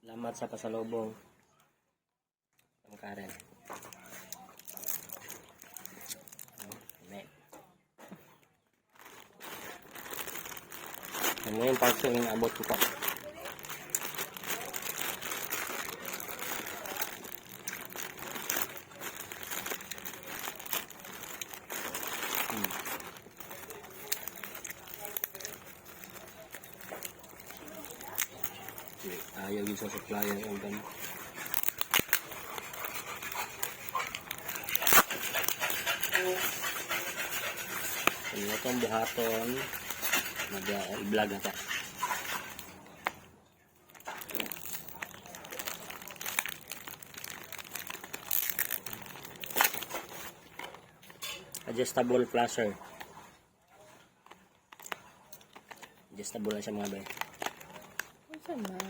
Salamat sa pasalubong. Ang Karen. Oh, amen. Ano yung parcel yung abot ko pa? Ayaw yun sa supplier ang ganun. Ano itong buhaton, mag-i-vlog na ta. Adjustable flasher. Adjustable na siya, mga bay. Unsa man?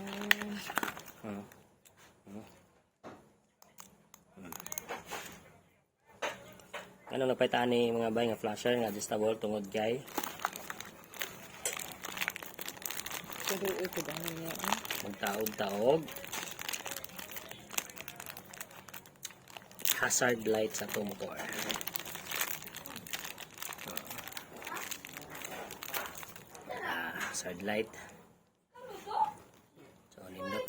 Ano napaitaan ni mga bay nga flasher nga adjustable tungod kay Pero ito ba niya? Eh? Magtaog-taog hazard light sa atong motor. Ah, hazard light. So nindot.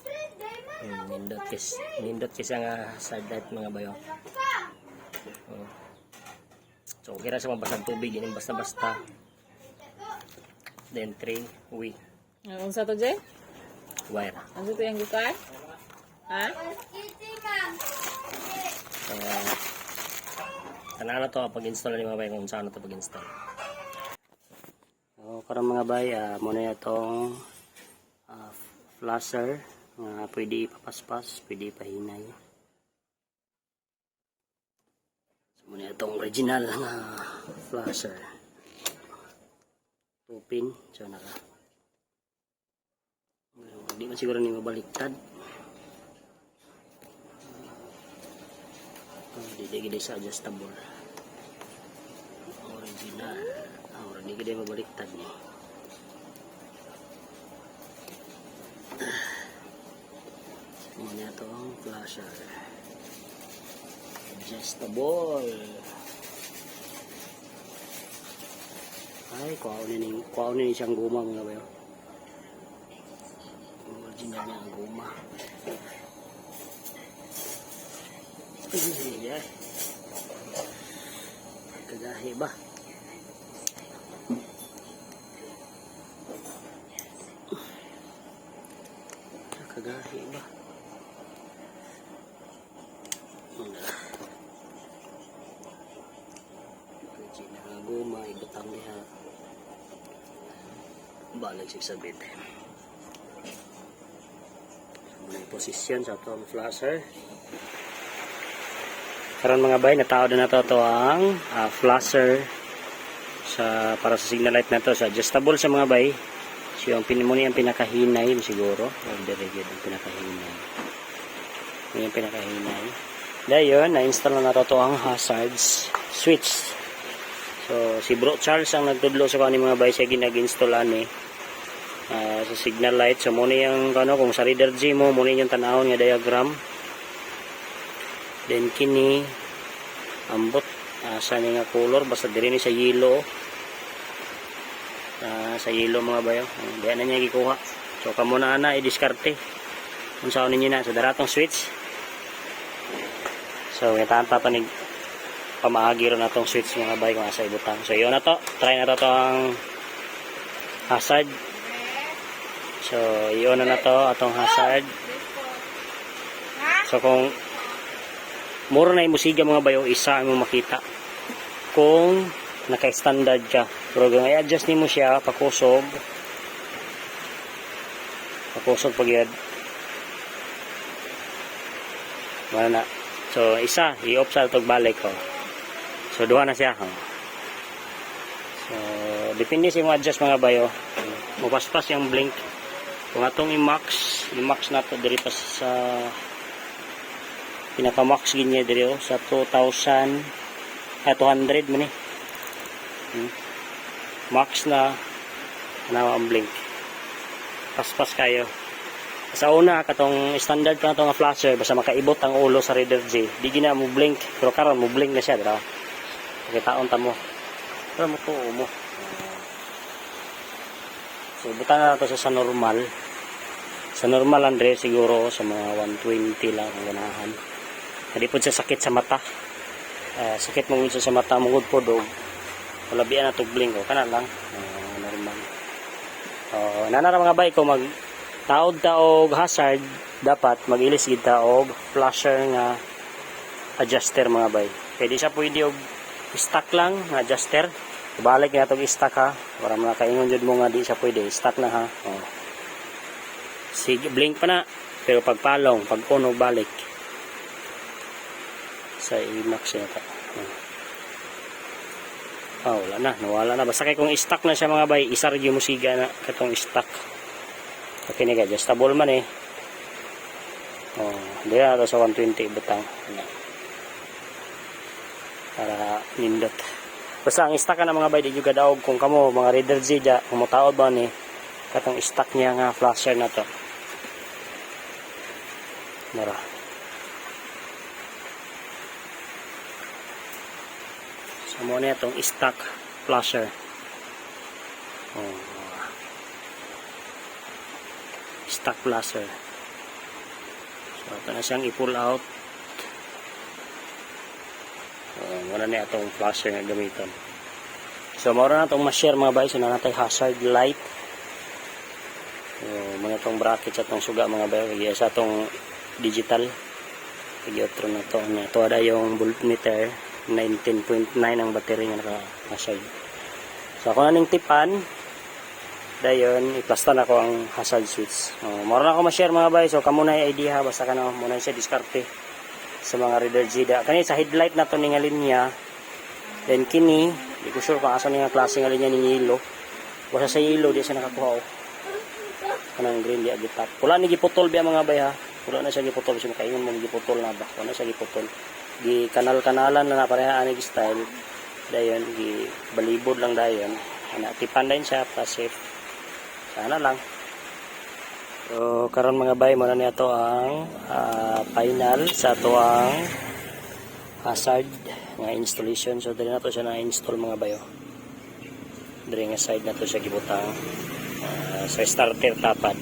Nindot kis nga hazard light, mga bayo. Oh. So okay ra sa mabasag tubig ini basta-basta. Then 3 we Ang unsa to, Jay? Wire. Unsa to yung gikuan? Ha? So, tanaw na to pag-install ni mga bay kung saan na to pag-install. So, karon, mga bay, muna itong flasher nga pwede ipapaspas, pwede ipahinay. So, muna itong original nga flasher. 2 pin, so naka. Hindi man siguro ni mabaliktad. Oh, di di gid sa adjustable. Original. Oh, di gid mabaliktad ni. Muna itong flasher. Adjustable. Ay, kuha ni siyang guma, mga bayo. Original niya ang guma. Ay, ay. Kagahi ba? Kagahi ba? Ano? Original nga guma, ibutang niya. Balik siya sa bed. Muna yung posisyon sa atong flasher. Karon, mga bay, natao na nato to ang flasher sa para sa signal light na to. So adjustable sa, mga bay. So yung pin mo ang pinakahinay siguro. Oh, very good ang pinakahinay. Yan yung pinakahinay. Dayon, na-install na nato to ang hazards switch. So si Bro Charles ang nagtudlo sa kani, mga bay, siya ginag-install ani sa signal light. So mo yung ano kung sa Reader G mo, mo yung tanawon nga diagram. Then kini ambot asa ni nga color, basta diri ni sa yellow. Sa yellow, mga bayo. Diyan na niya gikuha. So kamo na ana i-diskarte. Unsaon ninyo na sa daratong switch. So ngitahan pa panig pamaagi ron atong switch, mga bay, kung asa ibutang. So yun na to. Try na to, to ang hazard. So yun na to atong hazard. So kung mura na yung musiga, mga bayo, isa ang makita. Kung naka-standard ka. Pero kung i-adjust nimo siya, pakusog. Pakusog pag yun. Wala na. So isa, i-off sa itong balik ko. So duha na siya. Oh. So depende sa imong adjust, mga bayo. Mupaspas yung blink. Kung atong i-max, i-max na to diri pa sa pinaka-max gid niya diri oh, sa 2,000 ah, 200 man eh. Max na ano ang blink. Paspas kayo. Sa una, katong standard pa na to nga flasher, basta makaibot ang ulo sa Raider J, di gina mo blink, pero karon mo blink na siya, dira. Pakitaon ta mo. Pero mo tuo mo. So butan na nato siya sa normal. Sa normal, Andre, siguro sa mga 120 lang ang ganahan. Hindi po siya sakit sa mata. Ah, sakit mo siya sa mata, mungod po dog. Wala biya na tug blink ko kana lang. Ah, normal. Oh, nana ra, mga bay, ko mag taod ta og hazard, dapat mag-ilis gid ta og flasher nga adjuster, mga bay. Kay di siya pwede og stock lang nga adjuster. Balik nga tong stock ha. Para mga kaingon jud mo nga di siya pwede, stock na ha. Oh. Sige, blink pa na. Pero pagpalong, pag on og balik sa i-max yata. Oh. Ah, wala na, nawala na. Basta kay kung stock na siya, mga bay, isa ra gyud mo siga na katong stock. Okay ni, adjustable man eh. Oh, di na to sa 120 butang. Ano. Para nindot. Basta ang stock na, mga bay, di juga daog kung kamo mga Raider J ja, kung motaod ba ni katong stock niya nga flasher na to. Nara. So mo na itong stock flasher. Oh. Stock flasher. So ito na siyang i-pull out. Oh, wala na itong flasher nga gamiton. So mao na itong ma-share, mga bay. So na natay hazard light. So muna itong bracket sa itong suga, mga bay. Kaya sa itong digital. Kaya otro na to. Nya, ito ada yung voltmeter. 19.9 ang battery nga naka-hazard. So ako na ning tipan. Dayon, iplasta na ko ang hazard switch. Oh, mao na ako ma-share, mga bay. So kamo na idea, basta kana mo na siya diskarte sa mga Raider G da. Kani sa headlight na to ni nga linya. Then kini, di ko sure kung asa ni nga klase nga linya ning yellow. Basta sa yellow di siya nakakuha oh. Kanang green di agitap. Wala ni giputol biya, mga bay, ha. Wala na siya giputol, kasi makaingon mo giputol na ba. Wala na siya giputol. Gi kanal-kanalan na na pareha ani gi style. Dayon gi balibod lang dayon. Ana tipan din siya pa safe. Sana lang. So karon, mga bay, mo na niya to ang final sa ato ang hazard nga installation. So diri na to siya na-install, mga bayo. Diri nga side na to siya gibutang sa starter tapad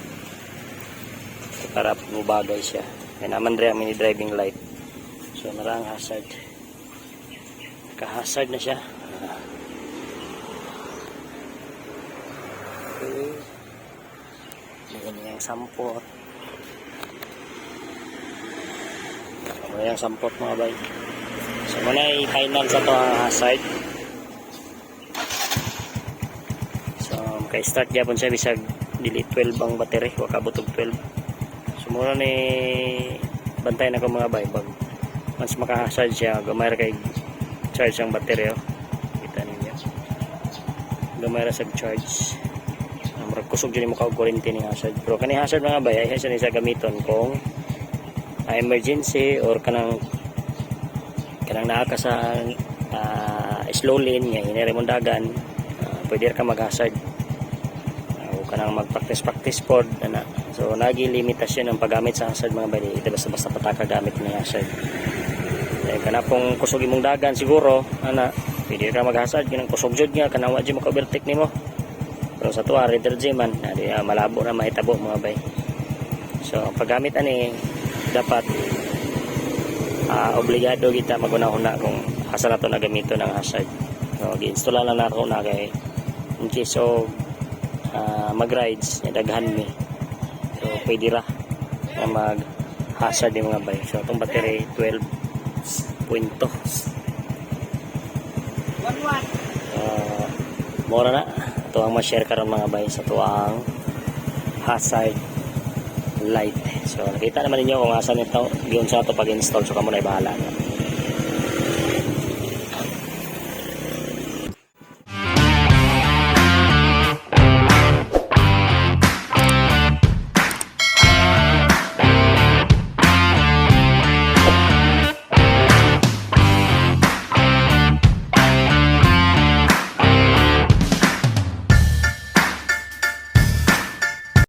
para mubagay siya. Kaya naman diri ang mini driving light. So nara ang hazard. Naka-hazard na siya. Ah. Okay. Yan yung sampot. Ano yung sampot, mga bay. So muna i-final sa to ang hazard. So maka-start gyapon siya bisag dili 12 ang battery, wa kaabot og 12. So muna ni bantay na ko, mga bay, bag once maka-hazard siya, gamay ra kay charge ang battery oh. Kita ninyo. Gamay ra sa charge. Ah, murag kusog jud mo og kuryente ni hazard. Pero kani hazard, mga bay, ay siya ni sa gamiton kung emergency or kanang kanang naa ka sa slow lane nga hinay mong dagan, pwede ra ka mag-hazard o kanang mag-practice practice pod ana. So nagi limitasyon ang paggamit sa hazard, mga bay. Di basta basta pataka gamit ng hazard. Eh, kana pong kusog imong dagan siguro ana, pwede ka mag-hazard kanang kusog jud nga kanang wa jud maka-overtake nimo. Pero sa tuwa Raider J man na di, malabo na mahitabo, mga bay. So ang paggamit ani dapat obligado kita maghuna-huna kung asa na to na gamiton ang hazard. So gi-install lang nako na kay in case of mag-rides nga daghan mi. So pwede ra na mag hazard yung mga bay. So atong battery 12.2. Mora na ito ang ma-share karon, mga bay, sa tuang hazard light. So nakita naman ninyo kung asa nito giunsa to pag-install, so kamo na bahala na.